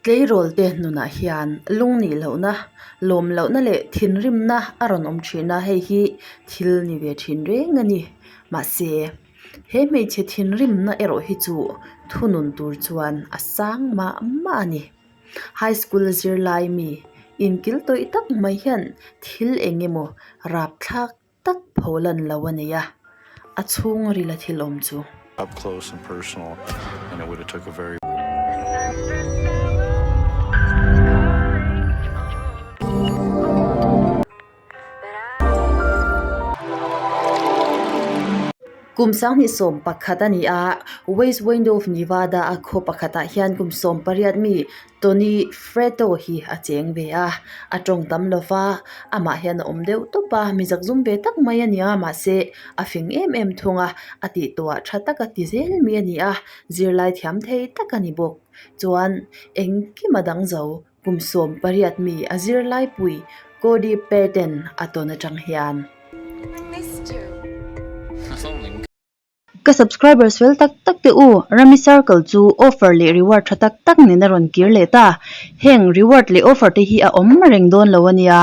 Tleirawl te nunah hian lungnih lohna, lawm lohna leh thinrimna a rawn awm thin a, hei hi thil ni ve thin reng a ni. Mahse, he hmeichhe thinrimna erawh hi chu thunun tur chuan a sang mah mah a ni. High school zirlai mi inkil tawih tak mai hian thil eng emaw rapthlak tak pholan lo a nei a, a chhungril a thil awm chu. Up close and personal and it would have took a very. Kum 2011 a ni a, West Wendorf, Nevada-a khaw pakhatah hian kum 18 mi Tony Fretto hi a cheng ve a, a tawng tam lo va, amah hian a awm deuh tawp a, mi zakzum ve tak mai a ni a, mahse a fing em em thung a, a tih tawhah tha taka ti zel mi a ni a, zirlai thiam thei tak a ni bawk. Chuan engkim a dang zo. Kum 18 mi a zirlaipui Cody Payton a tawn atang hian. Ka subscribers fel tak tak te u, Rummy Circle chu offer leh reward tha tak tak nen a rawn kir leh ta. Heng reward leh offer te hi a awm reng dawn lo a nia.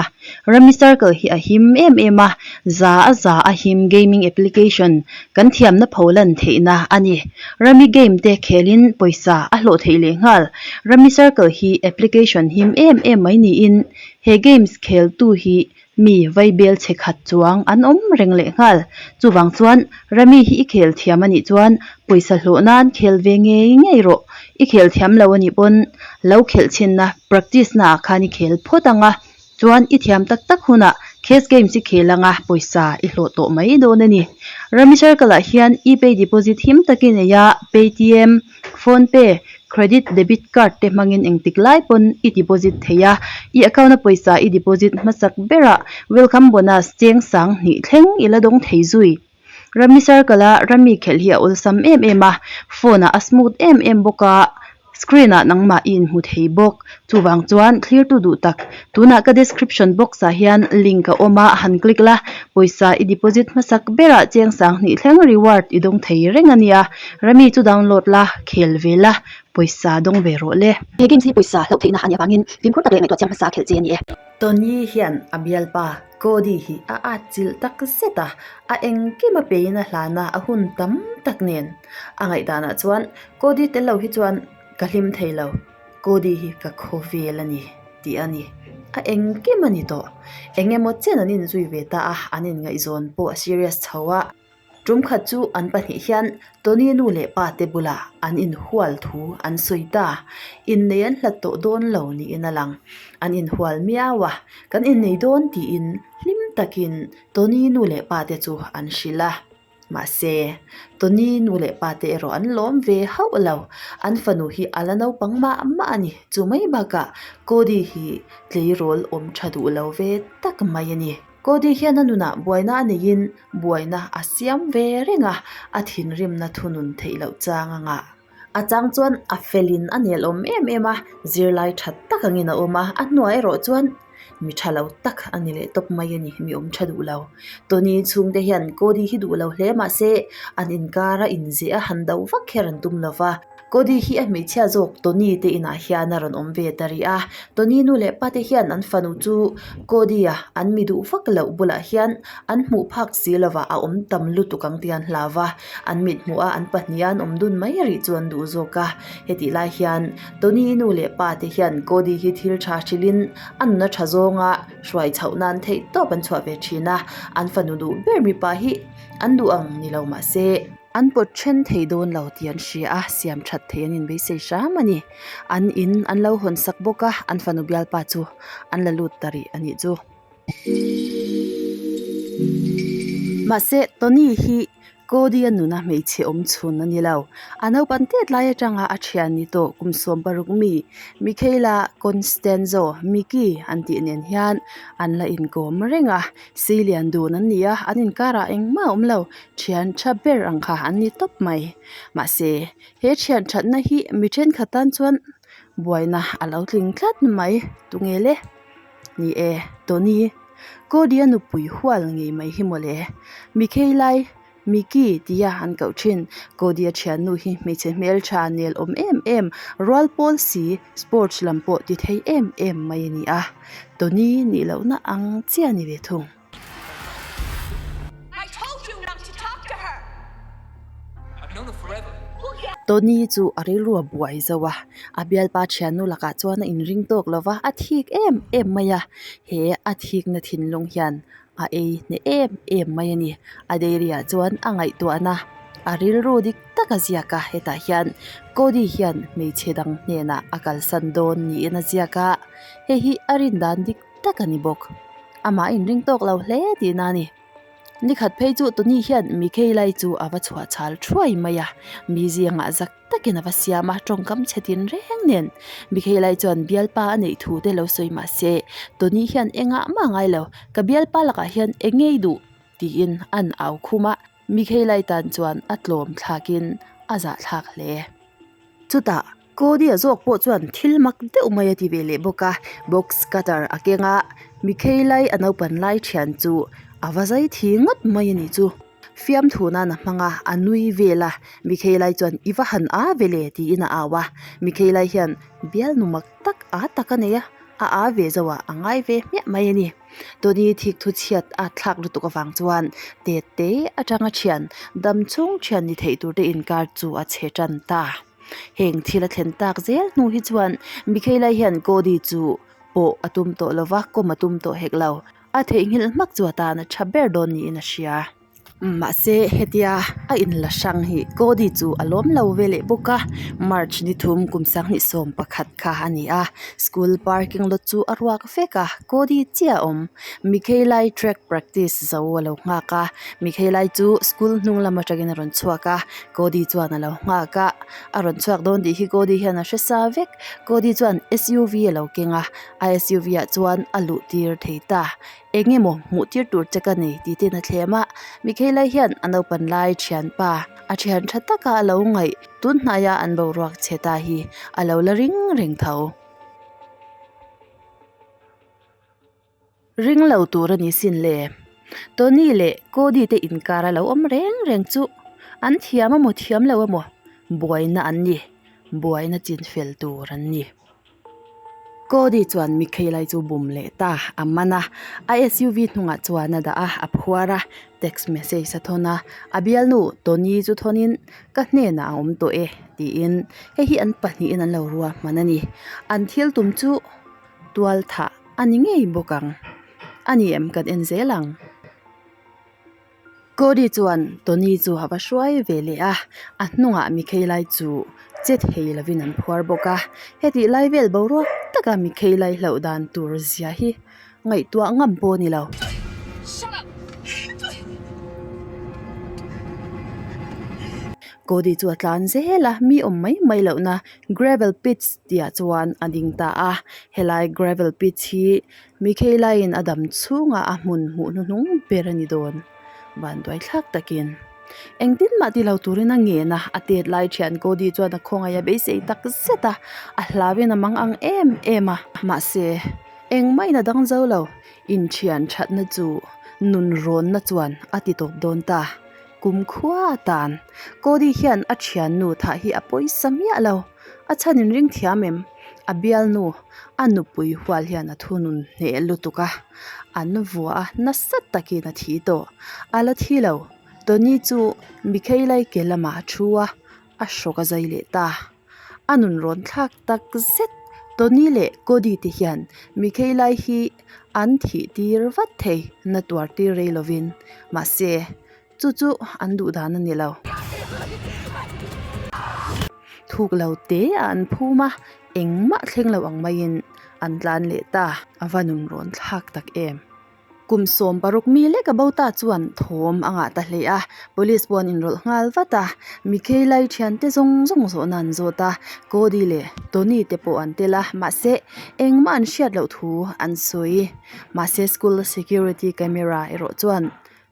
Rummy Circle hi a him em em a, za a za a him gaming application kan thiamna pholan theihna a ni. Rummy game te khelin pawisa a hlawh theih leh nghal. Rummy Circle hi application him em em mai niin he games kheltu hi mi vaibel chhe khat chuang an awm reng leh nghal. Chuvang chuan Rummy hi i khel thiam a nih chuan pawisa hlawh nan khel ve ngei ngei rawh. I khel thiam lo a nih pawn lo khelh chhinna practice naah khan i khel phawt ang a. Chuan i thiam tak tak hunah cash games i khel anga pawisa i hlawh tawh mai dawn a ni. Rummy Circle ah hian e-pay deposit him takin ei a, Paytm, PhonePe, credit, debit card te hmangin engtik lai pawn i deposit thei a, i account a pawisa i deposit hmasak berah welcome bonus cheng sang hnih thleng i la dawng thei zui. Rummy Circle a rummy khelh hi a awlsam em em a, phone ah a smooth em em bawk a, screen ah nangmah i inhmu thei bawk. Chuvang chuan thlirtu duh tak, tunah ka description box ah hian link a awm a, han click la, pawisa i deposit hmasak berah cheng sanghnih thleng reward i dawng thei reng a nia. Rummy chu download la, khel ve la, pawisa dawng ve rawh le. He games hi pawisa hlauh theihna a nih avangin fimkhur tak leh ngaihtuah chiang hmasa khelh chi a ni e. Tony hian a bialpa Cody hi a atchilh tak zet a, a engkim a pein a hlan a, a hun tam tak nen. A ngaihdanah chuan Cody tel lo hi chuan ka hlim thei lo, Cody hi ka khawvel a ni tih a ni. A engkim a ni tawh. Eng emaw chen an inzui ve ta a, an inngaihzawn pawh a serious chho a. Tum khat chu an pahnih hian Tony nu leh pa te bulah an inhual thu an sawi ta. Innei an hlat tawh dawn lo niin a lang. An inhual miau a, kan innei dawn tiin hlim takin Tony nu leh pa te chu an hrilh a. Mahse, Tony nu leh pa te erawh an lawm ve hauh lo. An fanu hi a la naupang mah mah a ni. Chu mai bakah Cody hi tleirawl awm tha duh lo ve tak mai a ni. Cody hian a nunah buaina a neiin buaina a siam ve reng a, a thinrimna thunun theih loh chang a ngah. A chang chuan a felin a nelawm em em a, zirlai tha tak angin a awm a, a hnuah erawh chuan mi tha lo tak a ni leh tawp mai a ni, mi awm tha duh lo. Tony chhungte hian Cody hi duh lo hle mah se an inkar a inzeh a, han do vak kher an tum lo va. Cody hi a hmeichhia zawk Tony te inah hian a rawn awm ve ta rih a, Tony nu leh pa te hian an fanu chu Cody a an mi duh vak loh bulah hian an hmuh phak si lova a awm tam lutuk ang tih an hlau va, an mit hmuh a an pahnih a an awm dun mai rih chu an duh zawk a, hetih lai hian Tony nu leh pa te hian Cody hi thil tha hrilhin a nuna tha zawnga hruai chhoh nan theih tawp an chhuah ve thin a, an fanu duh ber mipa hi an duh ang ni lo mahse. An pawt then thei dawn lo tih an hria a, siam that thei an inbeisei hram a ni. An in an lo hawn sak bawk a, an fanu bialpa chu an la lut ta rih a nih chu. Mahse, Tony hi Cody-a nuna hmeichhe awm chhun a ni lo. A naupan tet lai atanga a thian ni tawh kum 16 mi Michaela Constanzo, Mickey an tih nen hian an la inkawm reng a. Seilian dun an ni a, an inkarah engmah a awm lo. Thian tha ber ang kha an ni tawp mai. Mahse, he thian thatna hi mi thenkhat tan chuan buaina a lo tling tlat mai. Tunge le? Ni e, Tony, Cody-a nupui hual ngei mai hi mawle. Mikhail-ai. Mickey tia an koh thin. Cody-a thiannu hi hmeichhe hmeltha nel awm em em, rual pawl si, sports lam pawh ti thei em em mai a ni a. Tony nih lohna ang chiah a ni ve thung. Tony chu a rilru a buai zo a, a bialpa thiannu lakah chuan a inring tawk lo va, a thik em em mai a. He a thikna thinlung hian a ei hneh em em mai a ni. A dairy ah chuan a ngaihtuahna a rilru dik tak a ziak a, hetah hian Cody hian hmeichhe dang hnenah a kalsan dawn niin a ziak a, hei hi a rin dan dik tak a ni bawk. Amah a inring tawk lo hle tihna a ni. Nikhat phei chu Tony hian Michaela-i chu a va chhuah chhal thuai mai a, mi zingah zak takin a va siam a, tawngkam chhe tin reng nen. Michaela-i chuan bialpa a neih thu te lo sawi mah se, Tony hian engah mah a ngai lo, ka bialpa lakah hian eng ngei duh tiin an au khum a, Michaela-i tan chuan a tlawm thlakin a zahthlak hle. Chutah Cody-a zawk pawh chuan thil mak deuh mai a ti ve leh bawk a, box cutter a keng a, Michaela-i a naupan lai thian chu a va zai thi ngawt mai a ni chu. Fiamthu nan a hmang a, a nui vel a, Michaela-i chuan i va han a ve le tiin a au a, Michaela-i hian bialnu mak tak a tak a nei a, a a ve zo a, a ngai ve hmiah mai a ni. Tony thikthu chhiat a thlak lutuk avang chuan tet te atanga thian dam chhung thian ni theih tur te inkar chu a chhe tan ta. Heng thil a thlen tak zel hnu hi chuan Michaela hian Cody chu pawh a tum tawh lo va, kawm a tum tawh hek lo. A theihnghilh hmak chu a tan a tha ber dawn niin a hria. Mahse hetia a inla hrang hi Cody chu a lawm lo ve leh bawk a, March ni thum kum 2011 kha a ni a, school parking lot chu a ruak vek a, Cody chiah a awm. Michaela-i track practice zo a lo nghak a, Michaela-i chu school hnung lam atangin a rawn chhuak a, Cody chuan a lo nghak a, a rawn chhuak dawn tih hi Cody hian a hre sa vek. Cody chuan S_U_V a lo keng a, a S_U_V ah chuan a luh tir thei ta. Eng emaw hmuh tir tur che ka nei tih ten a thlem a, Michaela hian a naupan lai thianpa a thian tha taka a lo ngaih tun hnaia an boruak chhe ta hi a lo la ring reng tho. Ring lo tur a ni sin le. Tony leh Cody te inkar a lo awm reng reng chu an thiam emaw thiam lo emaw buaina an ni, buaina chin fel tur an ni. Cody chuan Michaela chu bum leh ta a man a, a SUV hnungah chuan a dah a, a phuar a, text message a thawn a, a bialnu Tony chu thawnin ka hnenah a awm tawh e tiin hei hi an pahnihin an lo ruahman a ni. An thil tum chu tual thah a ni ngei bawk ang. A ni em kan en zel ang. Cody chuan Tony chu a va hruai ve leh a, a hnungah Michaela-i chu che thei lovin an phuar bawk a. Hetih lai vel boruak taka Michaela-i hlauh dan tur zia hi ngaihtuah ngam pawh a ni lo. Cody chu a tlan zel a, mi awm mai mai lohna gravel pits tihah chuan a ding ta a. Helai gravel pits hi Michaela-in a dam chhungah a hmun hmuh hnuhnung ber a ni dawn. Vanduai thlak takin engtin mah ti lo turin a ngen a, a tet lai thian Cody chuan a khawngaih a beisei tak zet a, a hlauin a mang ang em em a. Mahse, engmah in a dang zo lo, inthian thatna chu nun rawnna chuan a ti tawp dawn ta. Kumkhua atan Cody hian a thiannu thah hi a pawisa miah lo. A chhan in ring thiam em? A bialnu, a nupui hual hian a thunun hneh lutuk a, an vuah a nasa takin a thi tawh. A la thi lo, Tony chu Michaela-i ke lamah a thu a, a hrawk a zai leh ta. A nun rawn thlak tak zet. Tony leh Cody te hian Michaela-i hi an thih tir vat thei, na tuar tir rei lovin. Mahse, Chu chu an duh dan a ni lo. Thuk lo te a an phum a, engmah thleng lo ang maiin an tlan leh ta. A va nun rawn thlak tak em. Kum 16 mi lek a bo ta chuan thawm a ngah ta hle a, police pawh an inrawlh nghal vat a. Michaela-i thiante zawng zawng zawhna an zawt a, Cody leh Tony te pawh an tel a, mahse engmah an hriat loh thu an sawi. Mahse school security camera erawh chuan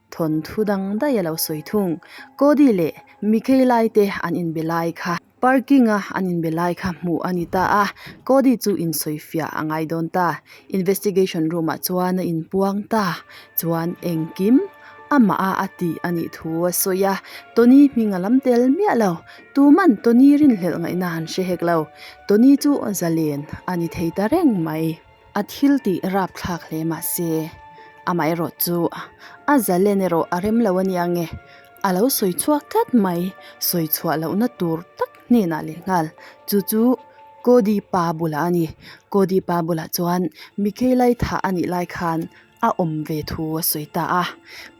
Thawnthu dang daih a lo sawi thung. Cody leh Michaela-i te an inbe lai kha parking a an inbe lai kha hmuh a ni ta a, Cody chu insawifiah a ngai dawn ta. Investigation room ah chuan a inpuang ta. Chuan engkim Amah a a ti a nih thu a sawi a, Tony hming a lam tel miah lo. Tuman Tony rinhlelh ngaihna an hre hek lo. Tony chu zalen a ni thei ta reng mai. A thil tih rapthlak hle mah se, amaherawh chu a zalen erawh a rem lo a nia nge, a lo sawi chhuak tlat mai. Sawi chhuah lohna tur tak hnenah leh nghal chu chu Cody pa bulah a ni. Cody pa bulah chuan Michaela-i thah a nih lai khan a awm ve thu a sawi ta a.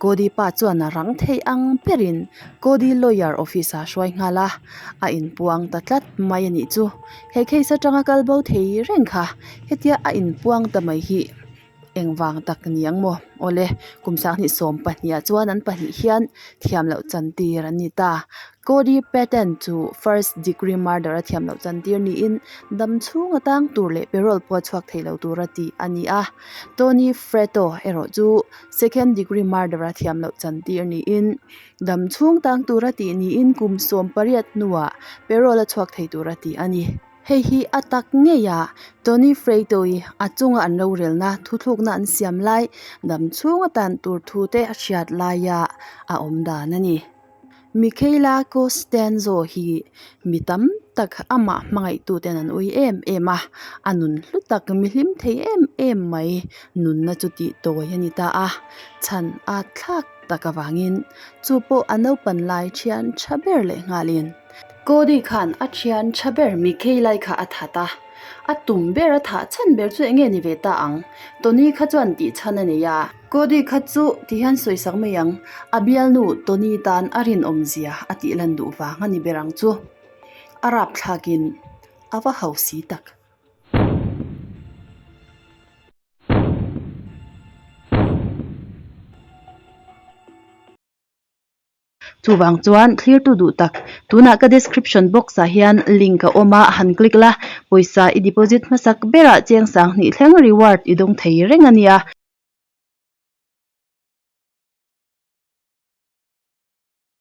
Cody pa chuan a rang theih ang berin Cody lawyer office ah a hruai nghal a, a inpuang ta tlat mai a nih chu. He case atanga kal bo thei reng kha hetia a inpuang ta mai hi engvang tak ni ang maw? Awle, kum sanghnih 12 ah chuan an pahnih hian thiam loh chantir an ni ta. Cody Patton chu first degree murder a thiam loh chantir niin dam chhung a tang tur leh parole pawh a chhuak thei lo tura tih a ni a. Tony Fretto erawh chu second degree murder a thiam loh chantir niin dam chhung tang tura tih niin kum 18 hnuah parole a chhuak thei tura tih a ni. Hei hi a tak ngei a, Tony Fretto-i a chunga an rorelna thuthlukna an siam lai dam chhung a tan tur thu te a hriat laia a awm dan a ni. Michaela Costanzo hi mi tam tak amah hmangaihtuten an ui em em a, a nun hlu tak mi hlim thei em em mai nunna chu tih tawi a ni ta a, chhan a thlak tak avangin chu pawh a naupan lai thian tha ber leh nghalin. Cody khan a thian tha ber Michaela-i kha a that a. A tum ber a thah chhan ber chu enge ni ve ta ang? Tony kha chuan tih chhan a nei a. Cody kha chu ti hian sawi sak mai ang, a bialnu Tony tan a rinawm zia a tih lan duh vang a ni ber ang chu. A rapthlakin a va hausi tak. Chuvang chuan thlirtu duh tak, tunah ka description box ah hian link a awm a, han click la, pawisa i deposit hmasak berah cheng 2000 thleng reward i dawng thei reng a nia.